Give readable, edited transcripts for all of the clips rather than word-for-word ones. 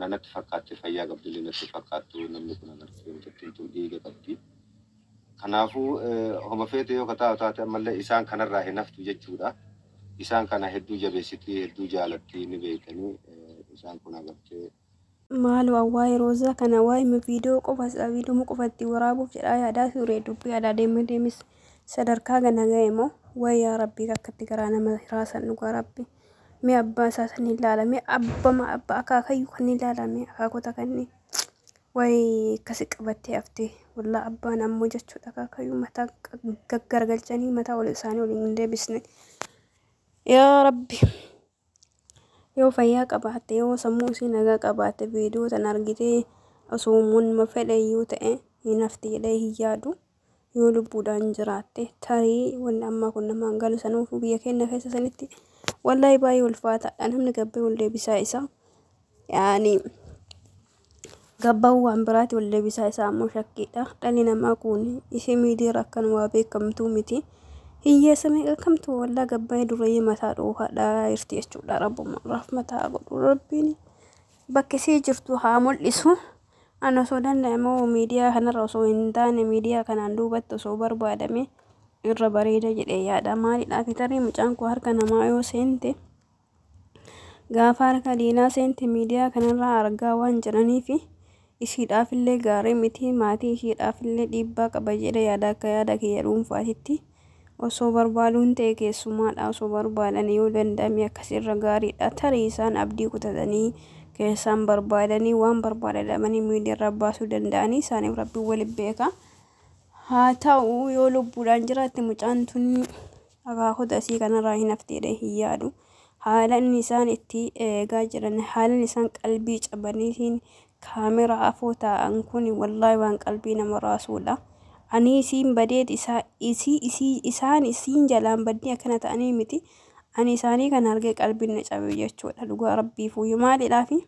Ana natti fakkaatti, fayyaa qabdillee natti fakkaattu. Namni kun agartee mucattiin tun dhiiga qabdi. Kanaafuu homa feete yoo kataa taate ammallee isaan kanarraa hin haftu jechuudha. Isaan kana hedduu jabeessiti, hedduu jaalatti, ni beektanii isaan kun agartee. Maaloo, waa'ee Roozaa kana waa'ee viidiyoo qofa, viidiyoo qofa itti waraabuuf jedhaa yaadaa ture. Dubbii yaadaa deemee deemis sadarkaa kana ga'e moo? Wayi yaa Rabbii, akkatti garaa nama raasan. Dhugaa Rabbi, mee abbaa isaa san ilaala, mee abbama abbaa akaakayyuu kan ilaala, mee akaakota kanneen wayi akkasi qabattee haftee. Wallaa abbaan ammoo jechuudha akaakayyuu mataa gaggaragalchanii mataa ol isaanii waliin hin deebisne. Yaa Rabbi, yoo fayyaa qabaatte, yoo sammuu isii nagaa qabaatte, viidiyoo tan argitee osoo uummanuma fedhe iyyuu ta'e hin hafti jedhee hin yaadu. Yoo lubbuudhaan jiraatte tarii wanni ammaa kun namaan galu. Sanuuf biyya keenya keessa sanitti wallaahi baay'ee ulfaataadha. Namni gabbee ol deebisaa isaa, yaani gabbaan waan biraati, ol deebisaa isaa ammoo shakkiidha. Dhalli namaa kun isii miidiyaa akkan waa beekamtuu miti. Hiyyeessa meeqa kamtu wallaa gabbaa dureeyyii mataa dhoohaadha jirti jechuudha. Rabbuma rahmataa godhu, Rabbiin bakki isii jirtu haa mul'isu. Ani osoo danda'amu miidiyaa kanarra osoo hin taane miidiyaa kanaan duubatti osoo barbaadame irra bareeda jedhee yaada. Maaliidhaaf, tarii mucaan kun harka namaa yoo seente, gaafa harka diinaa seente, miidiyaa kanarraa argaa waan jiraniif ishiidhaaf illee gaarii miti, maatii ishiidhaaf illee dhiibbaa qaba jedhee yaada. Akka yaada kiyya dhuunfaatitti osoo barbaaduun ta'e keessumaadha, osoo barbaadan yoo danda'ame akkasirra gaariidha. Tarii isaan abdii kutatanii keessaan barbaadanii waan barbaadamanii miidiyaarra baasuu danda'anii isaaniif Rabbiin waliin beeka. Haa ta'u, yoo lubbuudhaan jiraatte mucaan tun akaakota isii kanarraa hin hafti jedhee hin yaadu. Haala inni isaan itti eegaa jiran, haalan isaan qalbii cabaniitiin kaameraa afoo taa'an kun wallaahi waan qalbii nama raasuudha. Ani isiin badeet isaa isii isii isaan isiin jalaan baddee akkana ta'anii miti. Ani isaanii kana argee qalbiin na cabe jechuudha. Dhugaa Rabbii fuuyyu, maaliidhaafi,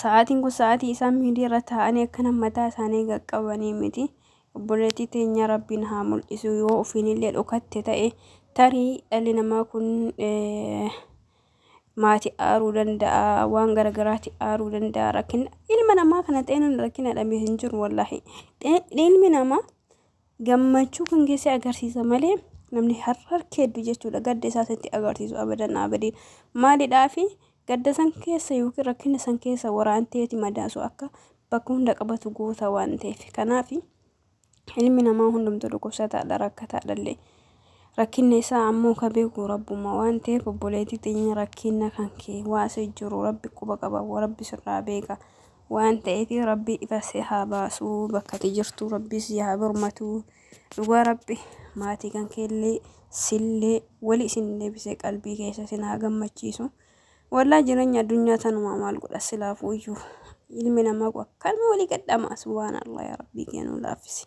sa'aatiin kun sa'aatii isaan miidiyaa irra taa'anii akkana mataa isaanii qaqqabanii miti. Obboleettii teenya Rabbiin haa mul'isu. Yoo ofiinillee dhokatte ta'e, tarii dhalli namaa kun maatii aaruu danda'a, waan garagaraatti aaruu danda'a. Rakkina ilma namaa kana xeenan rakkina dhabee hin jiru wallaahi. Ilmi namaa gammachuu kan keessa agarsiisa malee namni harka hedduu jechuudha gadda isaa sitti agarsiisu abadan abadiin. Maaliidhaafi, gadda san keessa yookiin rakkina san keessa waraanteeti madaasu akka bakka hunda qabatu goota waan ta'eef. Kanaaf ilmi namaa hundumtuu dhukkubsataadha, rakkataadhallee. Rakkinna isaa ammoo ka beeku Rabbuma waan ta'eef, obboleettii teenya, rakkina kan kee waasee jiru Rabbi quba qaba, Rabbi sirraa beeka waan ta'eef Rabbi ifa si haa baasuu. Bakka ati jirtu Rabbi si haa birmatu. Dhugaa Rabbi maatii kan keellee sillee wali isin deebisee qalbii keessa isin haa gammachiisu. Wallaa jireenya addunyaa tanumaa maal godha silaafuu iyyuu, ilmi namaa kun akkanuma walii gadhama. Subhaanallah, yaa Rabbii kennuu laaffisi.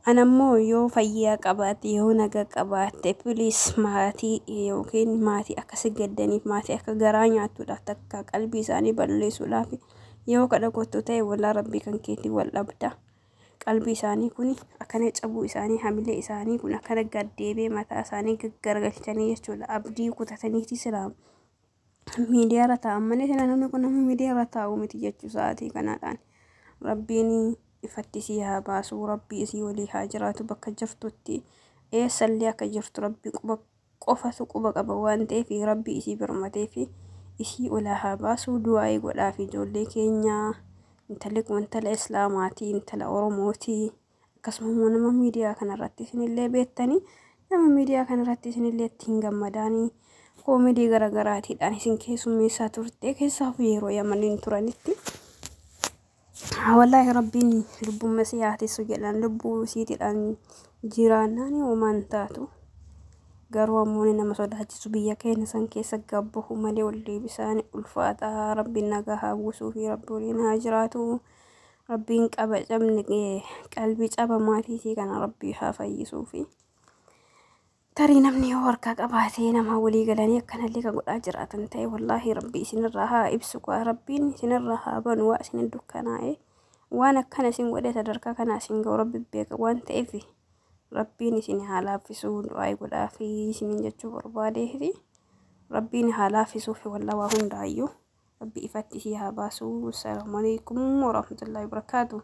Anammoo yoo fayyaa qabaatte, yoo naga qabaatte, please maatii yookiin maatii akkasi gaddaniif, maatii akka garaa nyaattuudhaaf, takka qalbii isaanii balleessuudhaaf yoo kadha kottu ta'e, wallaa Rabbii kan keetii wal dhabda. Qalbii isaanii kun akkana cabuu isaanii, hamilee isaanii kun akkana gaddeebee mataa isaanii gaggaragalchanii jechuudha. Abdii kutataniiti silaa miidiyaarra taa'an malee sila namni kun nama miidiyaarra taa'u miti jechuu sa'aatii kanaadhaan. Rabbiin ifatti isii haa baasu, Rabbii isii walii haa jiraatu. Bakka jirtutti, eessallee akka jirtu Rabbi quba qofatu quba qaba waan ta'eef Rabbi isii birmatee fi isii olaa haa baasu. Du'aa'ii godhaa fi ijoollee keenyaa, intalli kun intala Islaamaatii, intala Oromootii, akkasuma immoo nama miidiyaa kanarratti isinillee beektanii, nama miidiyaa kanarratti isinillee ittiin gammadaanii koomedii garaagaraatiidhaan isin keessummeessaa turte, keessaaf yeroo Yamaniin turanitti. Wallaahi Rabbiin lubbumma si haatisu jedhan, lubbuu isiitiidhaan jiraannaan homaan taatu. Garuu ammoo nama sodaachisu biyya keenya san keessa gabbahu malee ol deebisaan ulfaataa. Rabbiin nagaa haa buusuu fi Rabbi waliin haa jiraatu. Rabbiin qaba cabne, qalbii caba maatii isii kana Rabbii haa fayyisuu fi. Tarii namni yoo harkaa qabaatee nama walii galanii akkanallee kan godhaa jiraatan ta'e, wallaahi Rabbi isinirraa haa ibsu, Rabbiin isinirraa haa banu. Waa isin dukkanaa'e, waan akkana isin godhe, sadarkaa kana isin ga'u Rabbi beeka waan ta'eef Rabbiin isin haa laaffisuu. Du'aa godhaa fi isiniin jechuu barbaadeefi Rabbiin haa laaffisuu fi wallaa waa hundaayyuu. Rabbi ifatti isii haa baasu. Assalaamu alaikum warahmatullahi wabarakaatu.